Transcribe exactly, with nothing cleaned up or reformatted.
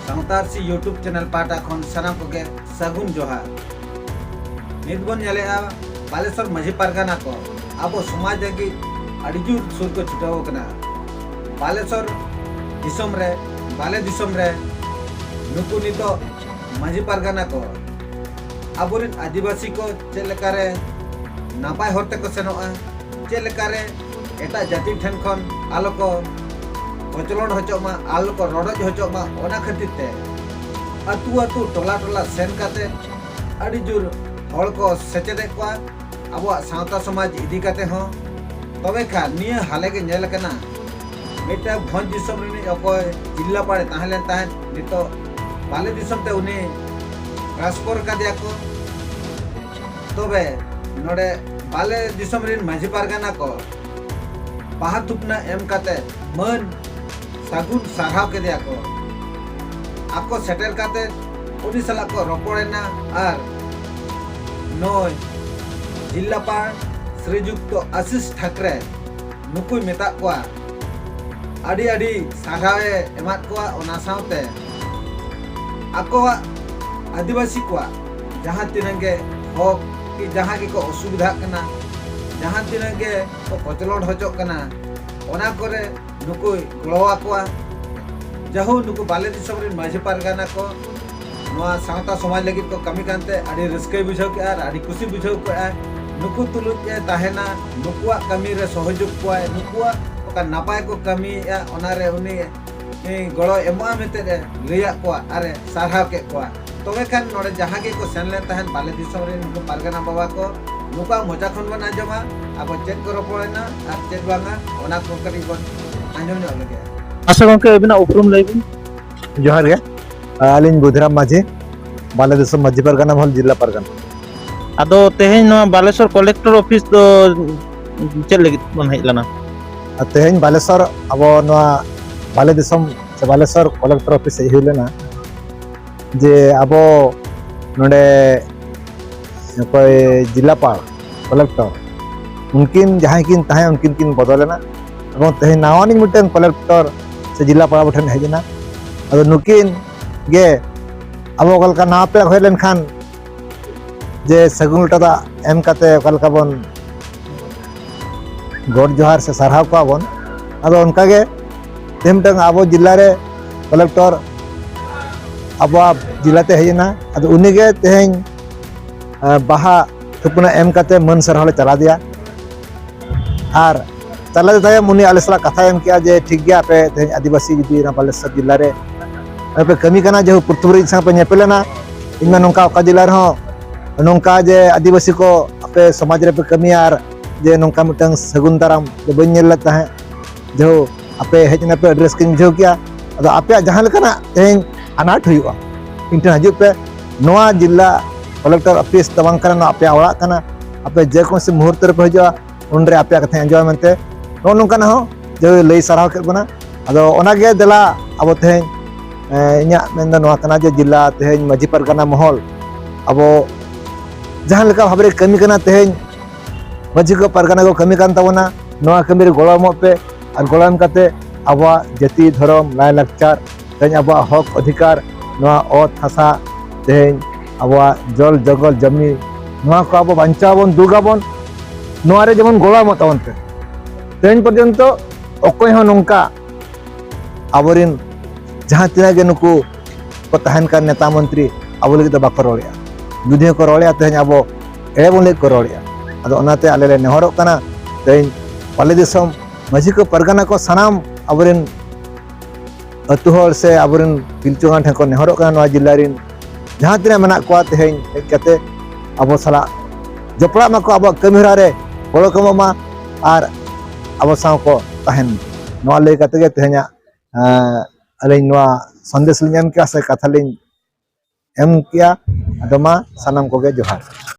ᱥᱟᱶᱛᱟ ᱟᱹᱨᱥᱤ YouTube channel ᱯᱟᱦᱴᱟ ᱠᱷᱚᱱ ᱥᱟᱱᱟᱢ ᱠᱚᱜᱮ ᱥᱟᱹᱜᱩᱱ ᱡᱚᱦᱟᱨ᱾ ᱱᱤᱛ ᱵᱚᱱ ᱧᱮᱞᱮᱜᱼᱟ ᱵᱟᱞᱮᱥᱚᱨ ᱢᱟᱹᱡᱷᱤ ᱯᱟᱨᱜᱟᱱᱟ ᱠᱚ ᱟᱵᱚ ᱥᱚᱢᱟᱡᱽ ᱞᱟᱹᱜᱤᱫ ᱟᱹᱰᱤ ᱡᱳᱨ ᱥᱩᱨ ᱠᱚ ᱪᱷᱩᱴᱟᱹᱣ ᱟᱠᱟᱱᱟ᱾ ᱵᱟᱞᱮᱥᱚᱨ ᱫᱤᱥᱚᱢ ᱨᱮ, ᱵᱟᱞᱮ ᱫᱤᱥᱚᱢ ᱨᱮ ᱱᱩᱠᱩ ᱱᱤᱛᱚᱜ ᱢᱟᱹᱡᱷᱤ ᱯᱟᱨᱜᱟᱱᱟ ᱠᱚ ᱟᱵᱚᱨᱮᱱ ᱟᱹᱫᱤᱵᱟᱹᱥᱤ ᱠᱚ ᱪᱮᱫ ᱞᱮᱠᱟᱨᱮ ᱱᱟᱯᱟᱭ ᱦᱚᱨ ᱛᱮᱠᱚ ᱥᱮᱱᱚᱜᱼᱟ, ᱪᱮᱫ ᱞᱮᱠᱟᱨᱮ ᱮᱴᱟᱜ ᱡᱟᱹᱛᱤ ᱴᱷᱮᱱ ᱠᱷᱚᱱ ᱟᱞᱚ ᱠᱚ ᱠᱚᱪᱞᱚᱱ ᱦᱚᱪᱚᱜ ᱢᱟ, ᱟᱞᱚ ᱠᱚ ᱨᱚᱰᱚᱡ ᱦᱚᱪᱚᱜ ᱢᱟ, ᱚᱱᱟ ᱠᱷᱟᱹᱛᱤᱨ ᱛᱮ ᱟᱹᱛᱩ ᱟᱹᱛᱩ, ᱴᱚᱞᱟ ᱴᱚᱞᱟ ᱥᱮᱱ ᱠᱟᱛᱮ ᱟᱹᱰᱤ ᱡᱳᱨ ᱦᱚᱲ ᱠᱚ ᱥᱮᱪᱮᱫᱮᱫ ᱠᱚᱣᱟ ᱟᱵᱚᱣᱟᱜ ᱥᱟᱶᱛᱟ ᱥᱚᱢᱟᱡᱽ ᱤᱫᱤ ᱠᱟᱛᱮ ᱦᱚᱸ᱾ ᱛᱚᱵᱮ ᱠᱷᱟᱱ ᱱᱤᱭᱟᱹ ᱦᱟᱞᱮ ᱜᱮ ᱧᱮᱞ ᱟᱠᱟᱱᱟ, ᱢᱤᱫᱴᱟᱝ ᱵᱷᱚᱸᱡᱽ ᱫᱤᱥᱚᱢ ᱨᱤᱱᱤᱡ ᱚᱠᱚᱭ ᱡᱤᱞᱞᱟᱯᱟᱲ ᱮ ᱛᱟᱦᱮᱸ ᱞᱮᱱ ᱛᱟᱦᱮᱸᱫ, ᱱᱤᱛᱚᱜ ᱵᱟᱞᱮ ᱫᱤᱥᱚᱢ ᱛᱮ ᱩᱱᱤ transfer ᱠᱟᱫᱮᱭᱟ ᱠᱚ᱾ ᱛᱚᱵᱮ ᱱᱚᱰᱮ ᱵᱟᱞᱮ ᱫᱤᱥᱚᱢ ᱨᱤᱱ ᱢᱟᱹᱡᱷᱤ ᱯᱟᱨᱜᱟᱱᱟ ᱠᱚ ᱵᱟᱦᱟ ᱛᱷᱩᱯᱱᱟ ᱮᱢ ᱠᱟᱛᱮ ᱢᱟᱹᱱ ᱥᱟᱹᱜᱩᱱ ᱥᱟᱨᱦᱟᱣ ᱠᱮᱫᱮᱭᱟ ᱠᱚ᱾ ᱟᱠᱚ ᱥᱮᱴᱮᱨ ᱠᱟᱛᱮ ᱩᱱᱤ ᱥᱟᱞᱟᱜ ᱠᱚ ᱨᱚᱯᱚᱲ ᱮᱱᱟ ᱟᱨ ᱱᱩᱭ ᱡᱤᱞᱞᱟᱯᱟᱲ ᱥᱨᱤᱡᱩᱠᱛᱚ ᱟᱥᱤᱥ ᱴᱷᱟᱠᱨᱮ ᱱᱩᱠᱩᱭ ᱢᱮᱛᱟᱫ ᱠᱚᱣᱟ, ᱟᱹᱰᱤ ᱟᱹᱰᱤ ᱥᱟᱨᱦᱟᱣ ᱮ ᱮᱢᱟᱫ ᱠᱚᱣᱟ᱾ ᱚᱱᱟ ᱥᱟᱶᱛᱮ ᱟᱠᱚᱣᱟᱜ ᱟᱹᱫᱤᱵᱟᱹᱥᱤ ᱠᱚᱣᱟᱜ ᱡᱟᱦᱟᱸ ᱛᱤᱱᱟᱹᱜ ᱜᱮ ᱦᱚᱠ ᱠᱤ ᱡᱟᱦᱟᱸ ᱜᱮᱠᱚ ᱚᱥᱩᱵᱤᱫᱷᱟᱜ ᱠᱟᱱᱟ, ᱡᱟᱦᱟᱸ ᱛᱤᱱᱟᱹᱜ ᱜᱮ ᱠᱚ ᱠᱚᱪᱞᱚᱱ ᱦᱚᱪᱚᱜ ᱠᱟᱱᱟ, ᱚᱱᱟ ᱠᱚᱨᱮ ᱱᱩᱠᱩᱭ ᱜᱚᱲᱚ ᱟᱠᱚᱣᱟ᱾ ᱡᱟᱦᱳ, ᱱᱩᱠᱩ ᱵᱟᱞᱮ ᱫᱤᱥᱚᱢ ᱨᱮᱱ ᱢᱟᱹᱡᱷᱤ ᱯᱟᱨᱜᱟᱱᱟ ᱠᱚ ᱱᱚᱣᱟ ᱥᱟᱶᱛᱟ ᱥᱚᱢᱟᱡᱽ ᱞᱟᱹᱜᱤᱫ ᱠᱚ ᱠᱟᱹᱢᱤ ᱠᱟᱱᱛᱮ ᱟᱹᱰᱤ ᱨᱟᱹᱥᱠᱟᱹᱭ ᱵᱩᱡᱷᱟᱹᱣ ᱠᱮᱜᱼᱟ ᱟᱨ ᱟᱹᱰᱤ ᱠᱩᱥᱤ ᱵᱩᱡᱷᱟᱹᱣ ᱠᱮᱜᱼᱟ᱾ ᱱᱩᱠᱩ ᱛᱩᱞᱩᱡ ᱮ ᱛᱟᱦᱮᱱᱟ, ᱱᱩᱠᱩᱣᱟᱜ ᱠᱟᱹᱢᱤ ᱨᱮ ᱥᱚᱦᱚᱡᱳᱜᱽ ᱠᱚᱣᱟᱭ, ᱱᱩᱠᱩᱣᱟᱜ ᱚᱠᱟ ᱱᱟᱯᱟᱭ ᱠᱚ ᱠᱟᱹᱢᱤᱭᱮᱜᱼᱟ, ᱚᱱᱟᱨᱮ ᱩᱱᱤ ᱜᱚᱲᱚᱭ ᱮᱢᱚᱜᱼᱟ ᱢᱮᱱᱛᱮ ᱮ ᱞᱟᱹᱭᱟᱫ ᱠᱚᱣᱟ ᱟᱨ ᱮ ᱥᱟᱨᱦᱟᱣ ᱠᱮᱫ ᱠᱚᱣᱟ᱾ ᱛᱚᱵᱮ ᱠᱷᱟᱱ ᱱᱚᱰᱮ ᱡᱟᱦᱟᱸ ᱜᱮᱠᱚ ᱥᱮᱱ ᱞᱮᱱ ᱛᱟᱦᱮᱸᱫ ᱵᱟᱞᱮ ᱫᱤᱥᱚᱢ ᱨᱮᱱ ᱱᱩᱠᱩ ᱯᱟᱨᱜᱟᱱᱟ ᱵᱟᱵᱟ ᱠᱚ, ᱱᱩᱠᱩᱣᱟᱜ ᱢᱚᱪᱟ ᱠᱷᱚᱱ ᱵᱚᱱ ᱟᱸᱡᱚᱢᱟ, ᱟᱠᱚ ᱪᱮᱫ ᱠᱚ ᱨᱚᱯᱚᱲᱮᱱᱟ ᱟᱨ ᱪᱮᱫ ᱵᱟᱝᱟ, ᱚᱱᱟ ᱠᱚ ᱠᱟᱹᱴᱤᱡ ᱵᱚᱱ ᱟᱸᱡᱚᱢ ᱧᱚᱜ ᱞᱮᱜᱮ᱾ ᱟᱪᱪᱷᱟ ᱜᱚᱢᱠᱮ, ᱟᱹᱵᱤᱱᱟᱜ ᱩᱯᱨᱩᱢ ᱞᱟᱹᱭ ᱵᱤᱱ᱾ ᱡᱚᱦᱟᱨ ᱜᱮ, ᱟᱹᱞᱤᱧ ᱵᱩᱫᱷᱤᱨᱟᱢ ᱢᱟᱹᱡᱷᱤ, ᱵᱟᱞᱮ ᱫᱤᱥᱚᱢ ᱢᱟᱹᱡᱷᱤ ᱯᱟᱨᱜᱟᱱᱟ ᱢᱚᱦᱚᱞ, ᱡᱤᱞᱞᱟ ᱯᱟᱨᱜᱟᱱᱟ᱾ ᱟᱫᱚ ᱛᱮᱦᱮᱧ ᱱᱚᱣᱟ ᱵᱟᱞᱮᱥᱚᱨ ᱠᱚᱞᱮᱠᱴᱚᱨ ᱚᱯᱷᱤᱥ ᱫᱚ ᱪᱮᱫ ᱞᱟᱹᱜᱤᱫ ᱵᱚᱱ ᱦᱮᱡ ᱞᱮᱱᱟ? ᱟᱨ ᱛᱮᱦᱮᱧ ᱵᱟᱞᱮᱥᱚᱨ, ᱟᱵᱚ ᱱᱚᱣᱟ ᱵᱟᱞᱮ ᱫᱤᱥᱚᱢ ᱥᱮ ᱵᱟᱞᱮᱥᱚᱨ ᱠᱚᱞᱮᱠᱴᱚᱨ ᱚᱯᱷᱤᱥ ᱦᱮᱡ ᱦᱩᱭ ᱞᱮᱱᱟ, ᱡᱮ ᱟᱵᱚ ᱱᱚᱰᱮ ᱚᱠᱚᱭ ᱡᱤᱞᱞᱟᱯᱟᱲ ᱠᱚᱞᱮᱠᱴᱚᱨ, ᱩᱱᱠᱤᱱ ᱡᱟᱦᱟᱸᱭ ᱠᱤᱱ ᱛᱟᱦᱮᱸ, ᱩᱱᱠᱤᱱ ᱠᱤᱱ ᱵᱚᱫᱚᱞᱮᱱᱟ ᱮᱵᱚᱝ ᱛᱮᱦᱮᱧ ᱱᱟᱣᱟᱱᱤᱡ ᱢᱤᱫᱴᱟᱝ ᱠᱚᱞᱮᱠᱴᱚᱨ ᱥᱮ ᱡᱤᱞᱞᱟᱯᱟᱲ ᱟᱵᱚ ᱴᱷᱮᱱ ᱦᱮᱡ ᱮᱱᱟ᱾ ᱟᱫᱚ ᱱᱩᱠᱤᱱ ᱜᱮ ᱟᱵᱚ ᱚᱠᱟ ᱞᱮᱠᱟ ᱱᱟᱣᱟ ᱯᱮᱲᱟ ᱠᱚ ᱦᱮᱡ ᱞᱮᱱᱠᱷᱟᱱ ᱡᱮ ᱥᱟᱹᱜᱩᱱ ᱞᱚᱴᱟ ᱫᱟᱜ ᱮᱢ ᱠᱟᱛᱮ ᱚᱠᱟ ᱞᱮᱠᱟ ᱵᱚᱱ ᱜᱚᱰ ᱡᱚᱦᱟᱨ ᱥᱮ ᱥᱟᱨᱦᱟᱣ ᱠᱚᱣᱟ ᱵᱚᱱ, ᱟᱫᱚ ᱚᱱᱠᱟᱜᱮ ᱛᱮᱦᱮᱧ ᱢᱤᱫᱴᱟᱝ ᱟᱵᱚ ᱡᱮᱞᱟ ᱨᱮ ᱠᱚᱞᱮᱠᱴᱚᱨ ᱟᱵᱚᱣᱟᱜ ᱡᱮᱞᱟᱛᱮ ᱦᱮᱡ ᱮᱱᱟ᱾ ᱟᱫᱚ ᱩᱱᱤᱜᱮ ᱛᱮᱦᱮᱧ, ᱟᱸ, ᱵᱟᱦᱟ ᱛᱷᱩᱯᱱᱟᱹ ᱮᱢ ᱠᱟᱛᱮ ᱢᱟᱹᱱ ᱥᱟᱨᱦᱟᱣ ᱞᱮ ᱪᱟᱞᱟᱣ ᱫᱮᱭᱟ᱾ ᱟᱨ ᱪᱟᱞᱟᱣ ᱛᱟᱭᱚᱢ ᱩᱱᱤ ᱟᱞᱮ ᱥᱟᱞᱟᱜ ᱠᱟᱛᱷᱟᱭ ᱮᱢ ᱠᱮᱜᱼᱟ ᱡᱮ, "ᱴᱷᱤᱠ ᱜᱮᱭᱟ, ᱟᱯᱮ ᱛᱮᱦᱮᱧ ᱟᱹᱫᱤᱵᱟᱹᱥᱤ ᱡᱩᱫᱤ ᱚᱱᱟ ᱵᱟᱞᱮᱥᱚᱨ ᱡᱮᱞᱟ ᱨᱮ ᱟᱯᱮ ᱠᱟᱹᱢᱤ ᱠᱟᱱᱟ, ᱡᱮᱦᱮᱛᱩ ᱯᱨᱚᱛᱷᱚᱢ ᱨᱮ ᱤᱧ ᱥᱟᱶ ᱯᱮ ᱧᱮᱯᱮᱞ ᱮᱱᱟ, ᱤᱧ ᱢᱟ ᱱᱚᱝᱠᱟ ᱚᱠᱟ ᱡᱮᱞᱟ ᱨᱮᱦᱚᱸ ᱱᱚᱝᱠᱟ ᱡᱮ ᱟᱹᱫᱤᱵᱟᱹᱥᱤ ᱠᱚ ᱟᱯᱮ ᱥᱚᱢᱟᱡᱽ ᱨᱮᱯᱮ ᱠᱟᱹᱢᱤᱭᱟ ᱟᱨ ᱡᱮ ᱱᱚᱝᱠᱟ ᱢᱤᱫᱴᱟᱝ ᱥᱟᱹᱜᱩᱱ ᱫᱟᱨᱟᱢ ᱫᱚ ᱵᱟᱹᱧ ᱧᱮᱞ ᱞᱮᱫ ᱛᱟᱦᱮᱸᱫ, ᱡᱮᱦᱮᱛᱩ ᱟᱯᱮ ᱦᱮᱡ ᱮᱱᱟ ᱯᱮ, ᱟᱹᱰᱤ ᱨᱟᱹᱥᱠᱟᱹᱧ ᱵᱩᱡᱷᱟᱹᱣ ᱠᱮᱜᱼᱟ᱾ ᱟᱫᱚ ᱟᱯᱮᱭᱟᱜ ᱡᱟᱦᱟᱸ ᱞᱮᱠᱟᱱᱟᱜ ᱛᱮᱦᱮᱧ ᱟᱱᱟᱴ ᱦᱩᱭᱩᱜᱼᱟ, ᱤᱧ ᱴᱷᱮᱱ ᱦᱤᱡᱩᱜ ᱯᱮ, ᱱᱚᱣᱟ ᱡᱮᱞᱟ ᱠᱚᱞᱮᱠᱴᱚᱨ ᱚᱯᱷᱤᱥ ᱫᱚ ᱵᱟᱝ ᱠᱟᱱᱟ, ᱱᱚᱣᱟ ᱟᱯᱮᱭᱟᱜ ᱚᱲᱟᱜ ᱠᱟᱱᱟ, ᱟᱯᱮ ᱡᱮᱠᱳᱱᱳ ᱢᱩᱦᱩᱨᱛᱚ ᱨᱮᱯᱮ ᱦᱤᱡᱩᱜᱼᱟ, ᱩᱱᱨᱮ ᱟᱯᱮᱭᱟᱜ ᱠᱟᱛᱷᱟᱧ ᱟᱸᱡᱚᱢᱟ" ᱢᱮᱱᱛᱮ ᱱᱚᱜᱼᱚ ᱱᱚᱝᱠᱟᱱᱟᱜ ᱦᱚᱸ ᱡᱮ ᱞᱟᱹᱭ ᱥᱟᱨᱦᱟᱣ ᱠᱮᱫ ᱵᱚᱱᱟ᱾ ᱟᱫᱚ ᱚᱱᱟᱜᱮ ᱫᱮᱞᱟ ᱟᱵᱚ ᱛᱮᱦᱮᱧ, ᱮ, ᱤᱧᱟᱹᱜ ᱢᱮᱱ ᱫᱚ ᱱᱚᱣᱟ ᱠᱟᱱᱟ ᱡᱮ ᱡᱮᱞᱟ ᱛᱮᱦᱮᱧ ᱢᱟᱹᱡᱷᱤ ᱯᱟᱨᱜᱟᱱᱟ ᱢᱚᱦᱚᱞ ᱟᱵᱚ ᱡᱟᱦᱟᱸ ᱞᱮᱠᱟ ᱵᱷᱟᱵᱽ ᱨᱮ ᱠᱟᱹᱢᱤ ᱠᱟᱱᱟ, ᱛᱮᱦᱮᱧ ᱢᱟᱹᱡᱷᱤ ᱠᱚ ᱯᱟᱨᱜᱟᱱᱟ ᱠᱚ ᱠᱟᱹᱢᱤ ᱠᱟᱱ ᱛᱟᱵᱚᱱᱟ, ᱱᱚᱣᱟ ᱠᱟᱹᱢᱤ ᱨᱮ ᱜᱚᱲᱚ ᱮᱢᱚᱜ ᱯᱮ᱾ ᱟᱨ ᱜᱚᱲᱚ ᱮᱢ ᱠᱟᱛᱮ ᱟᱵᱚᱣᱟᱜ ᱡᱟᱹᱛᱤ, ᱫᱷᱚᱨᱚᱢ, ᱞᱟᱭᱼᱞᱟᱠᱪᱟᱨ, ᱛᱮᱦᱮᱧ ᱟᱵᱚᱣᱟᱜ ᱦᱚᱠ ᱚᱫᱷᱤᱠᱟᱨ, ᱱᱚᱣᱟ ᱚᱛ ᱦᱟᱥᱟ, ᱛᱮᱦᱮᱧ ᱟᱵᱚᱣᱟᱜ ᱡᱚᱞ ᱡᱚᱝᱜᱚᱞ ᱡᱚᱢᱤ, ᱱᱚᱣᱟ ᱠᱚ ᱟᱵᱚ ᱵᱟᱧᱪᱟᱣ ᱵᱚᱱ ᱫᱩᱜᱟᱵᱚᱱ, ᱱᱚᱣᱟ ᱨᱮ ᱡᱮᱢᱚᱱ ᱜᱚᱲᱚ ᱮᱢᱚᱜ ᱛᱟᱵᱚᱱ ᱯᱮ᱾ ᱛᱮᱦᱮᱧ ᱯᱚᱨᱡᱚᱱᱛᱚ ᱚᱠᱚᱭ ᱦᱚᱸ ᱱᱚᱝᱠᱟ ᱟᱵᱚᱨᱮᱱ ᱡᱟᱦᱟᱸ ᱛᱤᱱᱟᱹᱜ ᱜᱮ ᱱᱩᱠᱩ ᱠᱚ ᱛᱟᱦᱮᱱ ᱠᱟᱱ ᱱᱮᱛᱟ ᱢᱚᱱᱛᱨᱤ ᱟᱵᱚ ᱞᱟᱹᱜᱤᱫ ᱫᱚ ᱵᱟᱠᱚ ᱨᱚᱲᱮᱜᱼᱟ, ᱡᱩᱫᱤ ᱦᱚᱸᱠᱚ ᱨᱚᱲᱮᱜᱼᱟ ᱛᱮᱦᱮᱧ ᱟᱵᱚ ᱮᱲᱮ ᱵᱚᱱ ᱞᱟᱹᱜᱤᱫ ᱠᱚ ᱨᱚᱲᱮᱜᱼᱟ᱾ ᱟᱫᱚ ᱚᱱᱟᱛᱮ ᱟᱞᱮ ᱞᱮ ᱱᱮᱦᱚᱨᱚᱜ ᱠᱟᱱᱟ, ᱛᱮᱦᱮᱧ ᱯᱟᱞᱮ ᱫᱤᱥᱚᱢ ᱢᱟᱹᱡᱷᱤ ᱠᱚ ᱯᱟᱨᱜᱟᱱᱟ ᱠᱚ ᱥᱟᱱᱟᱢ ᱟᱵᱚᱨᱮᱱ ᱟᱹᱛᱩ ᱦᱚᱲ ᱥᱮ ᱟᱵᱚᱨᱮᱱ ᱯᱤᱞᱪᱩ ᱦᱟᱲᱟᱢ ᱴᱷᱮᱱ ᱠᱚ ᱱᱮᱦᱚᱨᱚᱜ ᱠᱟᱱᱟ, ᱱᱚᱣᱟ ᱡᱮᱞᱟ ᱨᱮᱱ ᱡᱟᱦᱟᱸ ᱛᱤᱱᱟᱹᱜ ᱢᱮᱱᱟᱜ ᱠᱚᱣᱟ ᱛᱮᱦᱮᱧ ᱦᱮᱡ ᱠᱟᱛᱮ ᱟᱵᱚ ᱥᱟᱞᱟᱜ ᱡᱚᱯᱲᱟᱜ ᱢᱟᱠᱚ, ᱟᱵᱚᱣᱟᱜ ᱠᱟᱹᱢᱤ ᱦᱚᱨᱟ ᱨᱮ ᱜᱚᱲᱚ ᱠᱚ ᱮᱢᱚᱜ ᱢᱟ ᱟᱨ ᱟᱵᱚ ᱥᱟᱶ ᱠᱚ ᱛᱟᱦᱮᱱ ᱢᱟ᱾ ᱱᱚᱣᱟ ᱞᱟᱹᱭ ᱠᱟᱛᱮ ᱜᱮ ᱛᱮᱦᱮᱧᱟᱜ, ᱮᱸ, ᱟᱹᱞᱤᱧ ᱱᱚᱣᱟ ᱥᱟᱸᱫᱮᱥ ᱞᱤᱧ ᱮᱢ ᱠᱮᱜᱼᱟ ᱥᱮ ᱠᱟᱛᱷᱟ ᱞᱤᱧ ᱮᱢ ᱠᱮᱜᱼᱟ᱾ ᱟᱫᱚ ᱢᱟ ᱥᱟᱱᱟᱢ ᱠᱚᱜᱮ ᱡᱚᱦᱟᱨ᱾